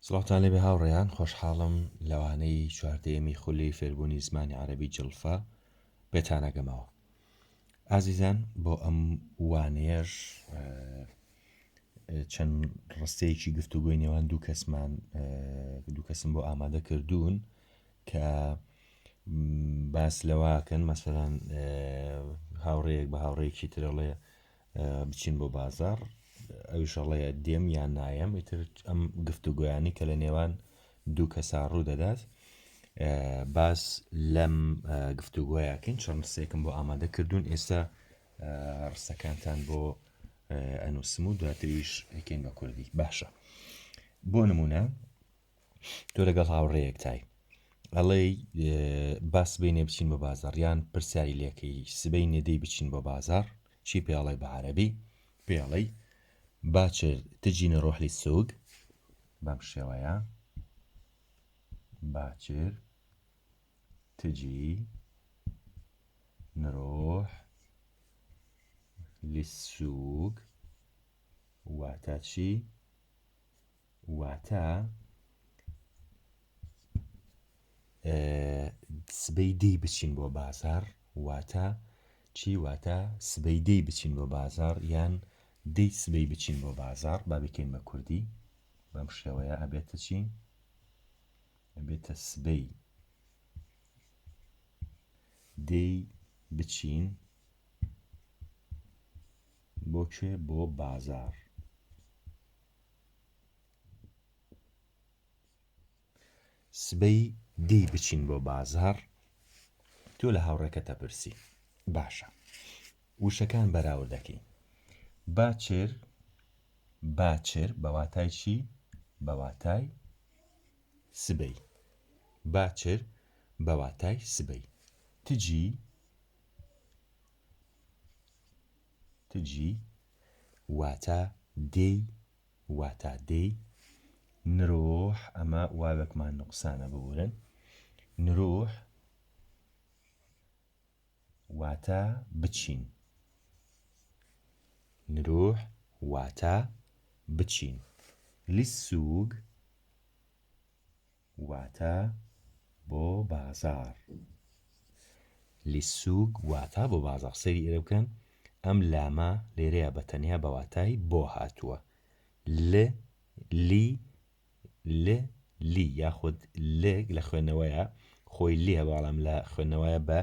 سڵاوتان لێبێ هاوڕێیان خۆشحاڵم لەوانەی چواردەیەمی خولی فێربوونی زمانی عەرەبی جڵفە بێتانەگەمەوە ئازیزان بۆ ئەم وانەیەش چەند ڕستەیەکی گفتوگۆی نێوان دوو کەسمان دوو کەسم بۆ ئامادە کردوون کە باس لەواکەن مەسەرەن هاوڕێیەک بە هاوڕێیەکی ترەڵێ بچین بۆ بازاڕ ئەویش ئەڵێ دێم یان نایەم ئیتر ئەم گفتوگۆیانی کە لە نێوان دوو کەسا ڕوو دەدات باس لەم گفتوگۆیەکەین چەند ڕستێکم بۆ ئامادە کردوون ئێستا ڕستەکانتان بۆ ئەنووسم و دواتریش ئەکەین بە کوردی باشە بۆ نمونە تۆ لەگەڵ هاوڕێیەکتای ئەڵێی با سبەینێ بچین بۆ بازاڕ یان پرسیاری لێکەی سبەینێ دەی بچین بۆ بازاڕ چی پێ ئەڵێی بە عەرەبی پێ ئەڵێی باچر تجي نروح للسوق بەم شێوەیە باچر تجي نروح للسوق واتە چی واتە سبەی دێی بچین بۆ بازاڕ واتە چی واتە سبەی دێی بچین بۆ بازاڕ یان دێی سبەی بچین بۆ بازاڕ با بیکەین بە کوردی بەم شێوەیە ئەبێتە چی ئەبێتە سبەی دێی بچین بۆ کوێ بۆ بازاڕ سبەی دێی بچین بۆ بازاڕ؟ تۆ لە هاوڕێکەت ئەپرسی. باشە. وشەکان بەراورد دەکەین. باچر، باچر بە واتای چی؟ بە واتای سبەی. باچر بە واتای سبەی. تجی، تجی واتە دێی واتا دێی نروح ئەمە واوێکمان نوقسانە ببورن نروح واتا بچین نروح واتا بچین للسوق واتە بۆ بازاڕ. للسوق واتە بۆ بازاڕ. سەیری ئێرە بکەن ئەم لامە لێرەیە بە تەنیا بە واتای بۆ هاتووە. ل لی ل لی یاخود ل لە خوێندنەوەیە خۆی لیە بەڵام لە خوێندنەوەیە بە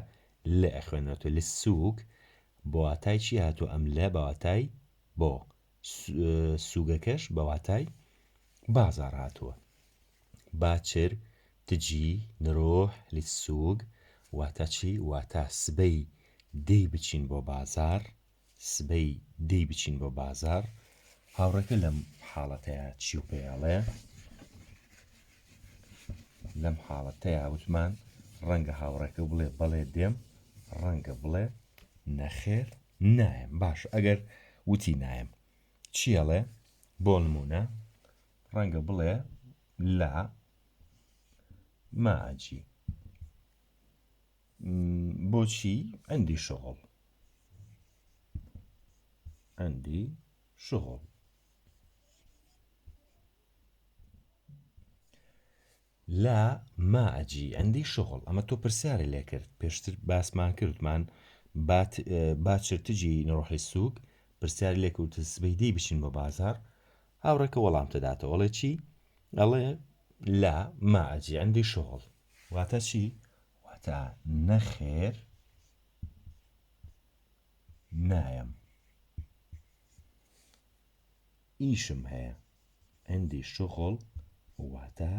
ل ئەخوێنرێتەوە للسوق بە واتای چی هاتووە ئەم لە بە واتای بۆ سوگەکەش بە واتای بازاڕ هاتووە. باچر، تجی، نروح، للسوق، واتە چی؟ واتە سبەی دێی بچین بۆ بازاڕ، سبەی دێی بچین بۆ بازاڕ. هاوڕێکە لەم حاڵەتەیا چی و پێ ئەڵێ؟ لەم حاڵەتەیا وتمان ڕەنگە هاوڕێکە بڵێ بەڵێ دێم، ڕەنگە بڵێ نەخێر نایەم. باش ئەگەر وتی نایەم چی ئەڵێ؟ بۆ نموونە ڕەنگە بڵێ لا ما ئەجی بۆچی عندي شغل عندي شغل لا ما ئەجی عندي شغل ئەمە تۆ پرسیارت لێ کرد پێشتر باسمان کرد وتمان باچر تجي نروح للسوق پرسیاری لێ کرد سبەی دێی بچین بۆ بازار هاوڕێکە وەڵام تداتەوە ئەڵێ چی ئەڵێ لا ما ئەجی عندي شغل واتە چی واتە نەخێر نایەم ئیشم هەیە عندی شغل واتە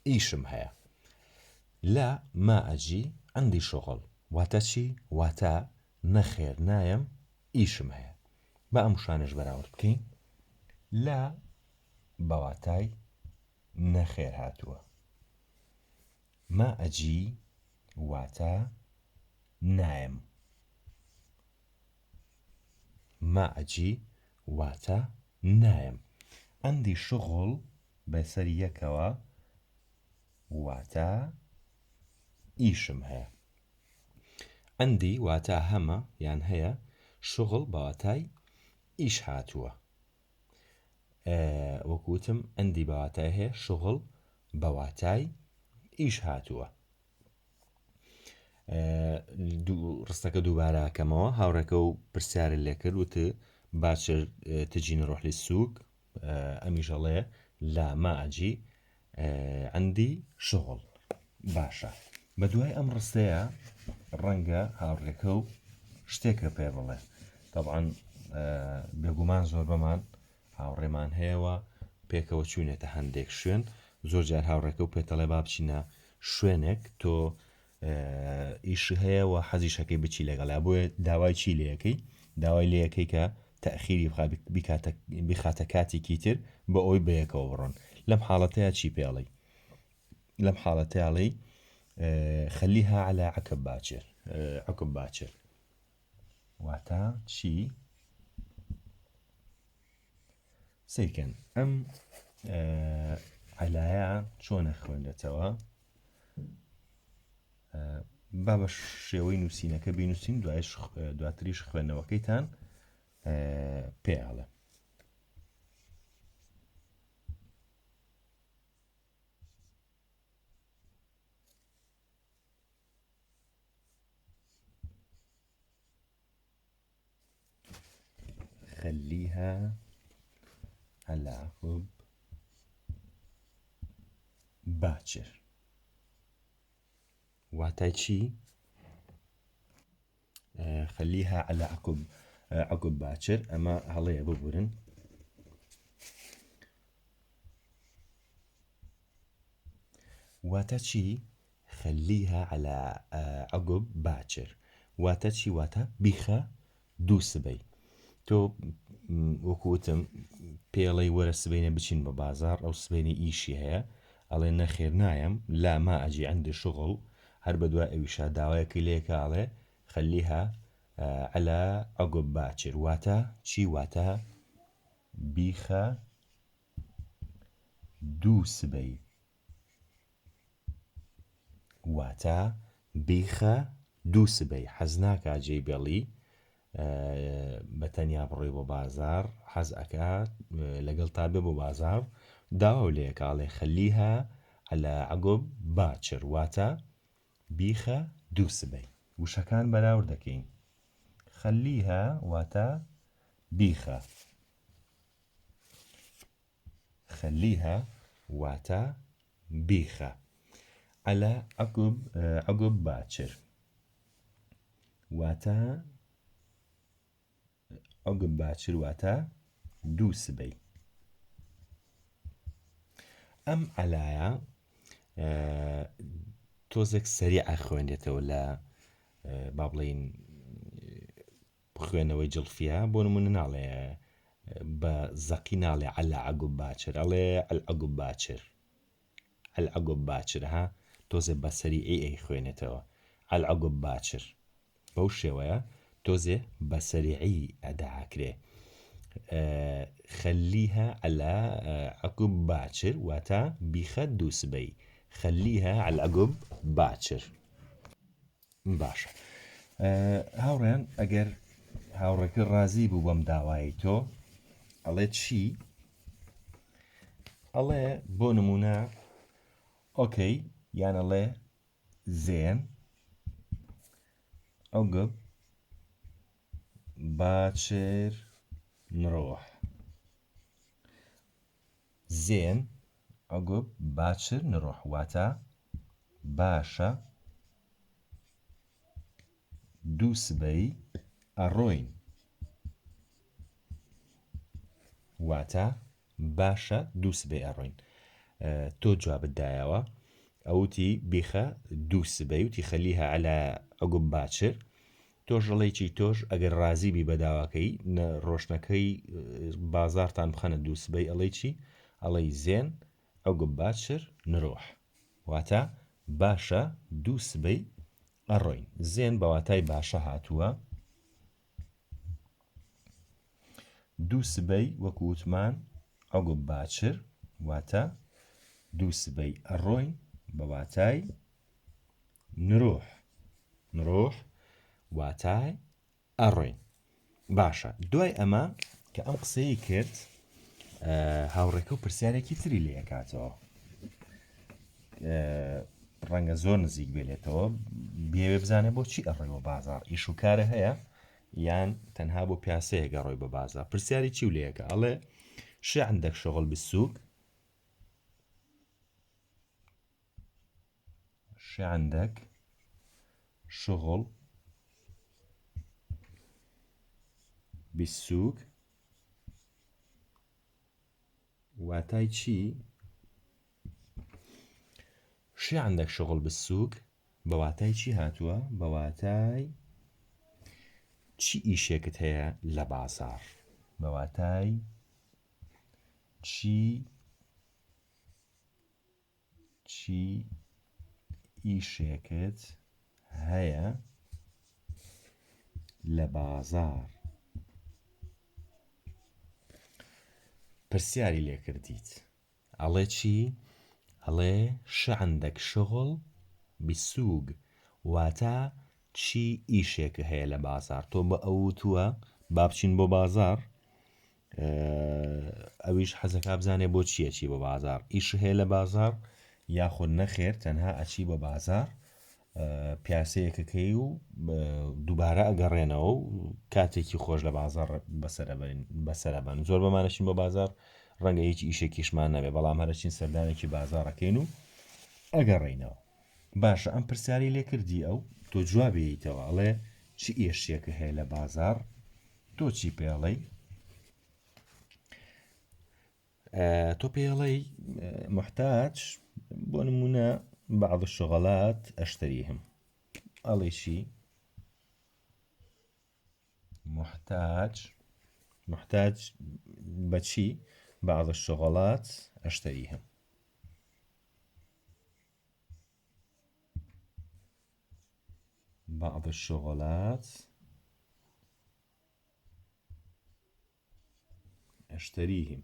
ئیشم هەیە. لا ما ئەجی عندی شغل واتە چی؟ واتە نەخێر نایەم ئیشم هەیە. با ئەم وشانەش بەراورد بکەین. لا بە واتای نەخێر هاتووە. ما ئەجی واتە نایەم. ما ئەجی واتە نایەم. عندی شغل بەسەر یەکەوە واتە ئیشم هەیە. عندی واتە هەمە یان هەیە، شغل بە واتای ئیش هاتووە. وەکو وتم عندی بە واتای هەیە شغل بە واتای ئیش هاتووە. ڕستەکە دووبارە ئەکەمەوە هاوڕێکە و پرسیارە لێکرد وت باچر تجی نروح للسوق ئەمیش ئەڵێ لا ما ئەجی عندی شغل باشە بە دوای ئەم ڕستەیە ڕەنگە هاوڕێکە و شتێکە پێ بڵێ طبعا بێگومان زۆربەمان هاوڕێمان هەیە و پێکەوە چوینەتە هەندێک شوێن زۆر جار هاوڕێکە و پێتەڵێ با بچینە شوێنێک تۆ ئیش هەیە و حەزیشەکەی بچی لەگەڵیا بۆیە داوای چی لەکەی داوای لەکەی کە تەخیری بخاتە کاتێکی تر بە ئەوی بەیەکەوە بڕۆن لەم حاڵەتەیە چی پێڵی لەم حاڵەتەیاڵی خەلیها على عقب باچر عقب باچر واتە چی؟ سەیرکەن ئەم عەلایە چۆنە خوێندێتەوە با بە شێوەی نووسینەکە بینوسین دوایش دواتریش خوێندنەوەکەیتان پێ ئەڵێ خليها على عقب باچر واتای چی؟ خليها على عقب عقب باچر ئەمە هەڵەیە ببورن واتە چی؟ خليها على عقب باچر واتە چی واتە بیخە دوو سبەی تۆ وەکو وتم پێڵەی وەرە سبەینە بچین بە بازاڕ ئەو سبەینێ ئیشی هەیە ئەڵێ نەخێر نایەم لا ما ئەجی عندی شغل هەر بەدوای ئەویشا داوایەکی لێکا ئەڵێ خليها على عقب باچر واتە چی واتە بیخە دوو سبەی واتە بیخە دوو سبەی حەز ناکا جێی بێڵی بە تەنیا بڕۆی بۆ بازاڕ حەز ئەکا لەگەڵ تا بێ بۆ بازاڕ داواو لێ ئەکا ئەڵێ خليها على عقب باچر واتە بیخە دوو سبەی. وشەکان بەراورد دەکەین خليها واتە بیخە. خليها واتە بیخە. على عقب عقب باچر واتە عقب باچر واتە دوو سبەی. ئەم عەلایە تۆزێک سەریع ئەخوێنرێتەوە لە با بڵێین خوێنەوەی جڵفیە بۆ نمونە ناڵێ بە زەقی ناڵێ عەلا عەگوب باچر ئەڵێ عەلعەگوب باچر عەلعەگوب باچر ها تۆزێ بە سەریعی ئەیخوێنێتەوە عەلعەگوب باچر بەو شێوەیە تۆزێ بە سەریعی ئەدا ئەکرێ خليها على عقب باچر واتە بیخە دوو سبەی خليها على عقب باچر باشە هاوڕێیان ئەگەر هاوڕێکە ڕازی بوو بەم داوایەی تۆ ئەڵێ چی ئەڵێ بۆ نمونە ئۆکەی یان ئەڵێ زێن عقب باچر نڕۆح زێن عقب باچر نڕۆح واتە باشە دوو سبەی ئەڕۆین واتە باشە دوو سبەی ئەڕۆین تۆ جوابت دایەوە ئەوتی بیخە دوو سبەی وتی خليها على عقب باچر تۆش ئەڵێی چی تۆش ئەگەر ڕازی بی بە داواکەی ڕۆشنەکەی بازاڕتان بخەنە دوو سبەی ئەڵێی چی ئەڵێی زێن عقب باچر نروح واتە باشە دوو سبەی ئەڕۆین زێن بە واتای باشە هاتووە دوو سبەی وەکو وتمان عقب باچر واتە دوو سبەی ئەڕۆین بە واتای نروح نروح واتای ئەڕۆین باشە دوای ئەمە کە ئەم قسەی کرد. هاوڕێکە و پرسیارێکی تری لێ ئەکاتەوە ڕەنگە زۆر نزیک بێلێتەوە بێوێ بزانێ بۆچی ئەڕۆی بۆ بازار ئیش و کارە هەیە یان تەنها بۆ پیاسەیە گەڕۆی بە بازار پرسیاری چی و لەیەکە ئەڵێ شي عندك شغل بالسوق شي عندك شغل بالسوق واتای چی؟ شي عندك شغل بالسوق بە واتای چی هاتووە؟ بە واتای چی ئیشێکت هەیە لە بازاڕ؟ بە واتای چی چی ئیشێکت هەیە لە بازاڕ؟ پرسیاری لێکردیت ئەڵێ چی؟ ئەڵێ شعندك شغل بالسوق واتە چی ئیشێک هەیە لە بازاڕ تۆ بە ئەو وتووە با بچین بۆ بازاڕ ئەویش حەزەکا بزانێ بۆ چی ئەچی بۆ بازاڕ ئیش هەیە لە بازاڕ یاخود نەخێر تەنها ئەچی بۆ بازاڕ پیاسەیەکەکەی و دووبارە ئەگەڕێنەوە و کاتێکی خۆش لە بازاڕ بەسەرەبەن زۆر بەمانەشین بۆ بازاڕ ڕەنگە هیچ ئیشێکیشمان نەبێ بەڵام هەرەچین سەردانێکی بازاڕەکەین و ئەگەڕێینەوە باشە ئەم پرسیاری لێ کردی ئەو تۆ جوابیتەوە ئەڵێ چی ئێشیەکە هەیە لە بازاڕ تۆ چی پێڵێی تۆ پێڵێی محتاج بۆ نمونە بعض الشغلات اشتريهم ئەڵێ چی محتاج محتاج بەچی بعض الشغلات اشتريهم بعض الشغلات أشتريهم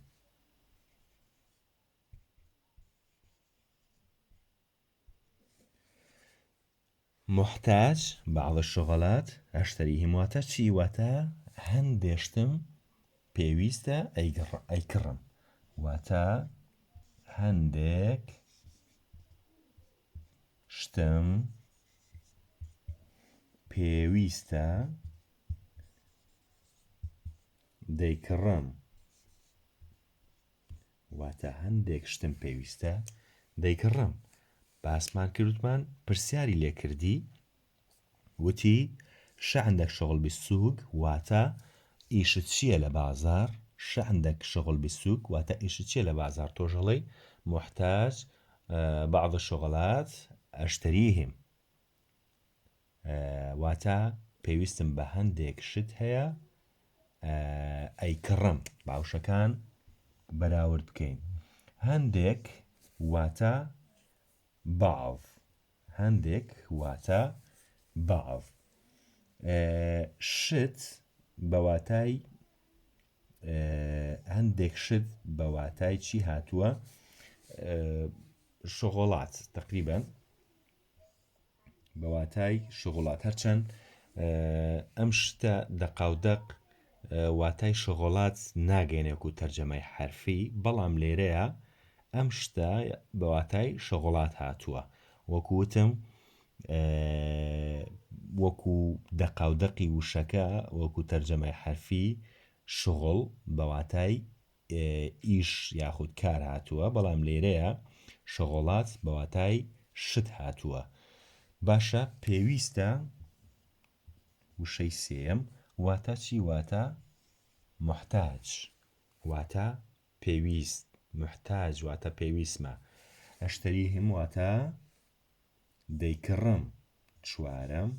محتاج بعض الشغلات أشتريهم واتە چی واتە هەندێ شتم پێویستە ئەیکڕم واتە هەندێک شتم پێویستە دەیکڕم واتە هەندێک شتم پێویستە دەیکڕم باسمان کردمان پرسیاری لێکردی وتی، شعندك شغل بالسوق واتە ئیشت چییە لە بازاڕ، شعندك شغل بالسوق واتە ئیشت چییە لە بازاڕ، تۆش ئەڵێی، محتاج بعض الشغلات اشتريهم واتە پێویستم بە هەندێک شت هەیە ئەیکڕم. باوشەکان بەراورد بکەین هەندێک واتە بعض هەندێک واتە بعض شت بە واتای هەندێک شت بە واتای چی هاتووە شغڵات تقریبا بە واتای شغڵات هەرچەند ئەم شتە دەقاودەق واتای شغڵات ناگەێنێک و تەرجەمەی حرفی بەڵام لێرەیە ئەم شتە بە واتای شغڵات هاتووە وەکو وتم وەکو دەقاودەقی وشەکە وەکو تەرجەمەی حەرفی شغڵ بە واتای ئیش یاخود کار هاتووە بەڵام لێرەیە شغڵات بە واتای شت هاتووە باشە پێویستە وشەی سێیەم واتە چی واتە محتاج واتە پێویست، محتاج، واتە پێویستمە، اشتریهم واتە دەیکڕم، چوارەم،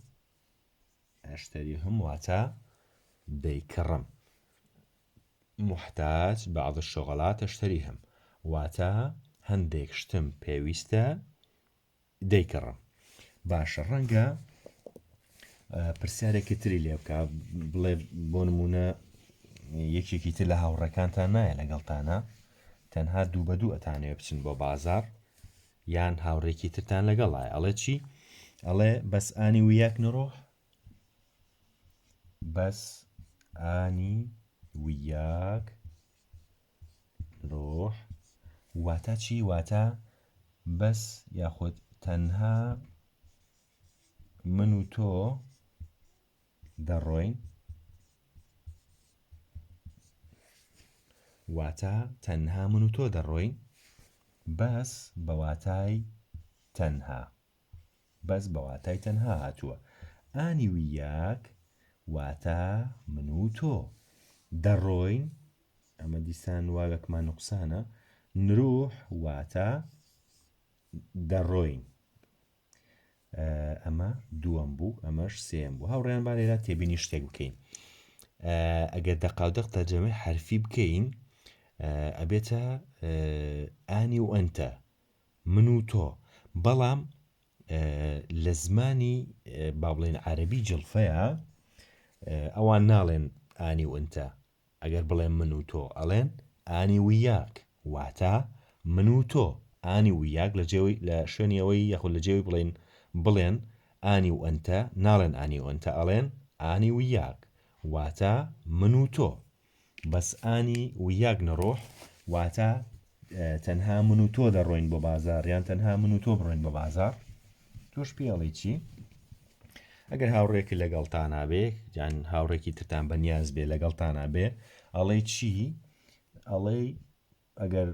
اشتریهم واتە دەیکڕم، محتاج بعض الشغلات اشتریهم واتە هەندێک شتم پێویستە دەیکڕم. باشە ڕەنگە پرسیارێکی تری لێ بکە بڵێ بۆ نمونە یەکێکی تر لە هاوڕەکانتان نایە لەگەڵتانە تەنها دوو بە دوو ئەتانەوێ بچن بۆ بازار یان هاوڕێکی ترتان لەگەڵایە ئەڵێ چی ئەڵێ بەس ئانی ویاک نڕۆح بەس ئانی ویاک. نروح واتا چی؟ واتا بەس یاخود تەنها من و تۆ دەڕۆین واتا تەنها من و تۆ دەڕۆین بەس بە واتای تەنها بەس بە واتای تەنها هاتووە ئانی ویاک واتا من و تۆ دەڕۆین ئەمە دیسان واوێکمان نوقسانە نروح واتا دەڕۆین ئەمە دووەم بوو ئەمەش سێم بوو هاوڕێیان با لێرە تێبینی شتێک بکەین ئەگەر دەقاودەق تەرجەمەی حرفی بکەین ئەبێتە ئانی و ئەنتە من و تۆ بەڵام لە زمانی با بڵێن عەربی جڵفەیە ئەوان ناڵێن ئانی و ئەنتە ئەگەر بڵێم من و تۆ ئەڵێن ئانی ویاک واتە من و تۆ ئانی ویاک لە جێوەی لە شوێنی ئەوەی یاخود لە جێوەی بڵێن بڵێن ئانی و ئەنتە ناڵێن ئانی و ئەنتە ئەڵێن ئانی ویاک واتە من و تۆ بەس ئانی ویاک نڕۆح واتە تەنها من و تۆ دەڕۆین بۆ بازاڕ یان تەنها من و تۆ بڕۆین بۆ بازاڕ تۆش پێ ئەڵێی چی؟ ئەگەر هاوڕێکی لەگەڵتانا بێ یان هاوڕێکی ترتان بەنیاز بێ لەگەڵتانا بێ ئەڵێی چی؟ ئەڵێی ئەگەر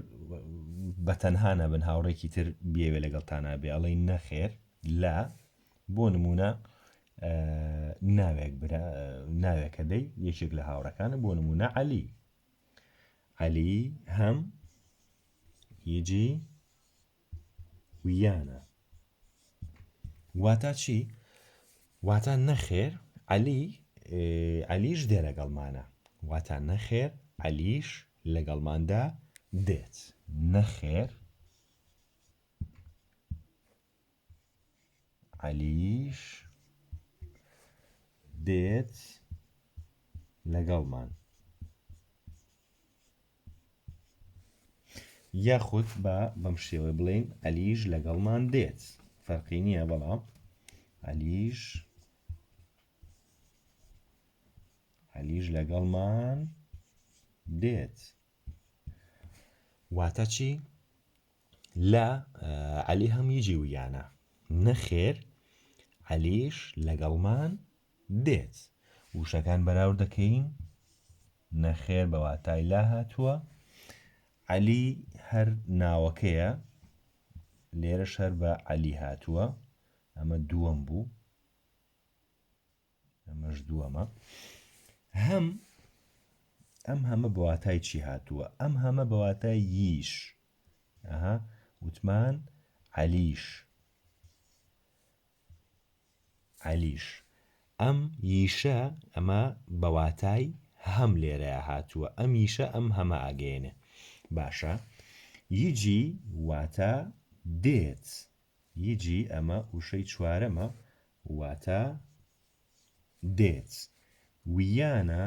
بە تەنها نەبن هاوڕێکی تر بێوێ لەگەڵتانا بێ ئەڵێی نەخێر لە بۆ نمونە ناوێک برا ناوێکە دەی یەکێک لە هاوڕەکانە بۆ نمونە عەلی عەلی هەم یجی ویانە واتا چی؟ واتا نەخێر عەلی عەلیش دێ لەگەڵمانە واتا نەخێر عەلیش لەگەڵماندا دێت نەخێر عەلیش دێت لەگەڵمان یاخود با بەم شێوەیە بڵێین عەلیش لەگەڵمان دێت فەرقی نییە بەڵام عەلیش عەلیش لەگەڵمان دێت واتە چی لە عەلی هەم یجی ویانە نەخێر عەلیش لەگەڵمان دێت وشەکان بەراورد دەکەین نەخێر بە واتای لا هاتووە عەلی هەر ناوەکەیە لێرەش هەر بە عەلی هاتووە ئەمە دووەم بوو ئەمەش دووەمە هەم ئەم هەمە بە واتای چی هاتووە ئەم هەمە بە واتای یش ئەها وتمان عەلیش عەلیش ئەم یشە ئەمە بە واتای هەم لێرەیا هاتووە ئەم یشە ئەم هەمە ئەگەیەنێ باشە یجی واتە دێت یجی ئەمە وشەی چوارەمە واتە دێت ویانە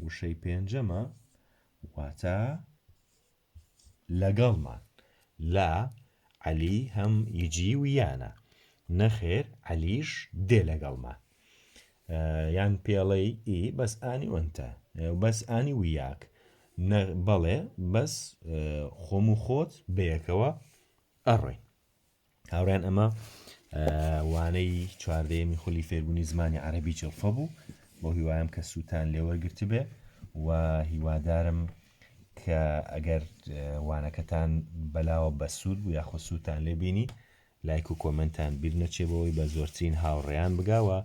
وشەی پێنجەمە واتە لەگەڵمان لە عەلی هەم یجی ویانە نەخێر عەلیش دێ لەگەڵمان یان پێڵێی ئی بەس ئانی وەنتە بەس ئانی ویاک بەڵێ بەس خۆم و خۆت بەیەکەوە ئەڕۆین هاوڕێیان ئەمە وانەی چواردەیەمی خولی فێربوونی زمانی عەرەبی جڵفە بوو بۆ هیوایم کە سووتان لێوەرگرتبێ و هیوادارم کە ئەگەر وانەکەتان بەلاوە بەسوود بوو یاخۆ سوودتان لێ بینی لایک و کۆمنتان بیر نەچێ بەوەی بە زۆرترین هاوڕێیان بگاوە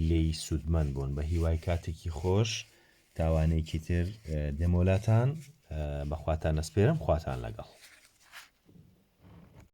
لێی سوودمەند بوون بە هیوای کاتێکی خۆش تاوانێکی تر دێمۆلاتان بەخواتان ئەسپێرم خواتان لەگەڵ.